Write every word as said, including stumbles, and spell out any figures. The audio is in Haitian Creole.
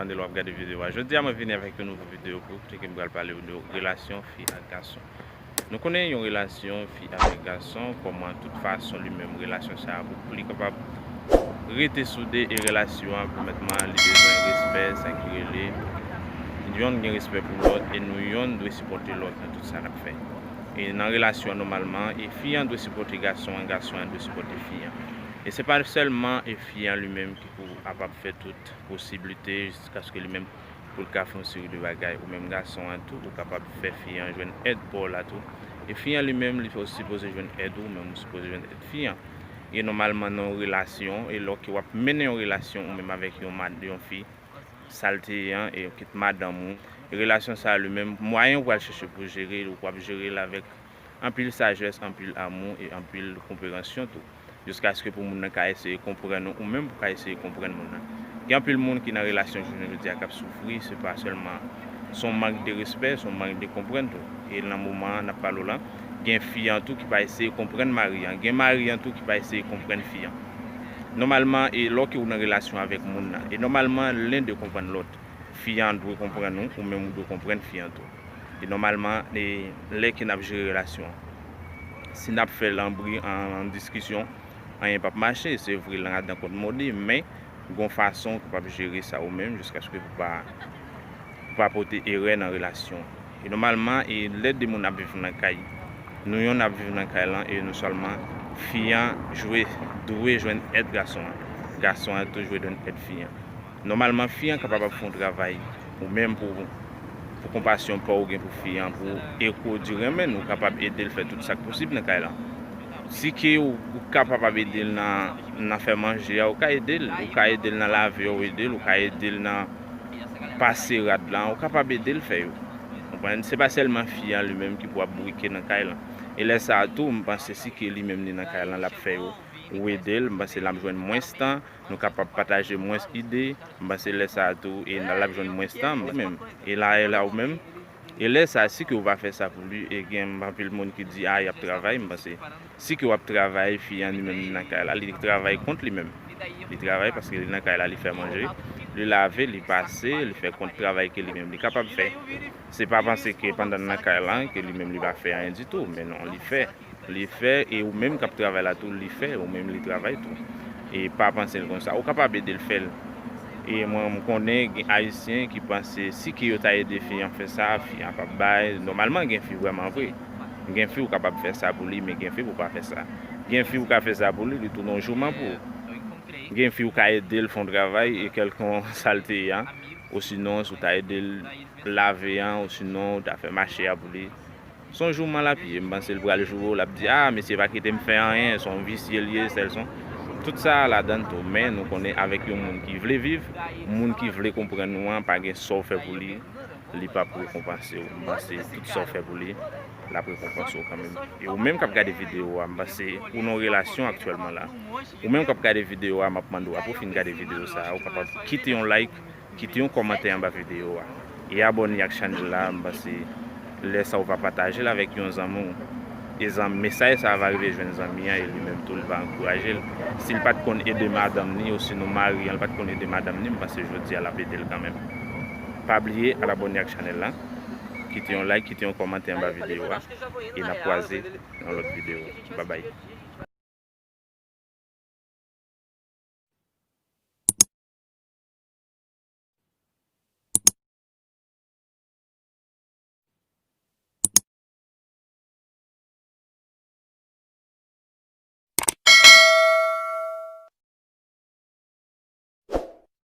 Pandan w ap gade videyo a. Jodi a, mwen vini avèk yon nouvo videyo pou ou, kote ke m pral pale w de relasyon fi ak gason. Nou konnen yon relasyon fi avèk gason, kòman tout fason li menm relasyon sa a pou li kapab rete soude e relasyon an, premyèman, li bezwen respè, sa ki rele yonn gen respè pou lòt e nou yonn dwe sipòte lòt nan tout sa n ap fè. E nan relasyon an, nòmalman, e fi an dwe sipòte gason an, gason an dwe sipòte fi an. E se pa sèlman e fi an li menm ki pou kapab fè tout posiblite jiskaske li menm pou l ka fè yon seri de bagay. Ou menm gason an tou, ou kapab fè fi an jwenn èd pa w la tou. E fi an li menm, li sipoze jwenn èd ou, menm ou sipoze jwenn èd fi an. E nòmalman nan yon relasyon, e lè ke w ap mennen yon relasyon ou menm avèk yon mad-, yon fi, sa l te ye an, e kit madanm ou, e relasyon sa a li menm, mwayen ou pral chèche pou jere l, ou ap jere l avèk anpil sajès, anpil amou e anpil konpreyansyon tou. Jiskaske pou moun nan ka eseye konprann ou, ou menm pou ka eseye konprann moun nan. Gen anpil moun ki nan relasyon jounen jodi a k ap soufri, se pa sèlman, se yon mank de respè, se yon mank de konprann tou. E nan moman an n ap pale w lan, gen fi an tou ki pa eseye konprann mari an, gen mari an tou ki pa eseye konprann fi an. Nòmalman, e lè ke ou nan relasyon avèk moun nan, e nòmalman, len de konprann lòt. Fi an dwe konprann ou, ou menm ou dwe konprann fi an tou. E nòmalman, e lè ke n ap jere relasyon an, si n ap fè l an bri, an, an diskisyon, anyen p ap mache. Se vre, ladan kont mode, men gon fason ou kapab jere sa ou menm jiskaske pou pa, pou pa pote erè nan relasyon an. E nòmalman, e lè de moun ap viv nan kay, nou yonn ap viv nan kay lan, e nou sèlman, fi an jwe, dwe jwenn èd gason an. Gason an tou jwe jwenn èd fi an. Nòmalman, fi an kapab ap fè yon travay, ou menm pou, pou konpasyon pa w gen pou fi an, pou e ke w di renmen l, ou kapab ede l fè tout sa k posib nan kay lan. Si ke ou, ou kapab ap ede l nan, nan fè manje a, ou ka ede l. Ou ka ede l nan lave a, ou ede l. Ou ka ede l nan pase rad lan, ou kapab ede l fè yo. Konprann? Se pa sèlman fi an li menm ki pou ap brike nan kay lan. E lè sa a tou, m panse si ke li menm li nan kay lan, l ap fè yo, ou ede l, m panse l ap jwenn mwens tan, nou kapab pataje mwens ide, m panse lè sa a tou, e l ap jwenn mwens tan, menm. E la, e la ou menm, e lè sa a, si ke ou pa fè sa pou li, e gen anpil moun ki di, a, y ap travay, m panse, si ke w ap travay, fi an li menm li nan kay la, li travay kont li menm. Li travay paske li nan kay la, li fè manje, li lave, li pase, li fè kont travay ke li menm li kapab fè. Se pa panse ke pandan l nan kay lan, ke li menm li pa fè anyen ditou, men non, li fè. Li fè, e ou menm k ap travay la tou, li fè, ou menm li travay tou. E pa panse l konsa, ou kapab ede l fè l. E mwen, m konnen gen Ayisyen ki panse si ke yo ta ede fi an fè sa, fi an p ap bay. Nòmalman, gen fi vrèman vre. Gen fi ou kapab fè sa pou li, men gen fi pou pa fè sa. Gen fi ou ka fè sa pou li, li tounen yon jouman pou ou. Gen fi ou ka ede l fè yon travay, e kèlkon sa l te ye an, osinon, si w ta ede l lave an, osinon, w ta fè mache a pou li. Se yon jouman l ap ye, m panse l pral joure w, l ap di, a, mesye pa kite m fè anyen, se yon visye l ye, sèl son. Tout sa a ladan l tou, men nou konnen avèk yon moun ki vle viv, moun ki vle konprann ou an, pa gen sa w fè pou li, li p ap rekonpanse w. M panse tout sa w fè pou li, l ap rekonpanse w kanmenm. E ou menm k ap gade videyo a, m panse ou nan yon relasyon aktyèlman la. Ou menm k ap gade videyo a, m ap mande w, apre w fin gade videyo sa a, ou kapab kite yon like, kite yon kòmantè anba videyo a. E abòne ak chanèl la, m panse lè sa a ou va pataje l avèk yon zanmi w. E zanmi, mesaj sa a va rive jwenn zanmi an e li menm tou li va ankouraje l. Si l pa t konn ede madanm ni, osinon mari an, li pa t konn ede madanm ni, m panse jodi a l ap ede l kanmenm. Pa bliye al abòne ak chanèl la, kite yon like, kite yon kòmantè anba videyo a, e n ap kwaze nan lòt videyo. Babay.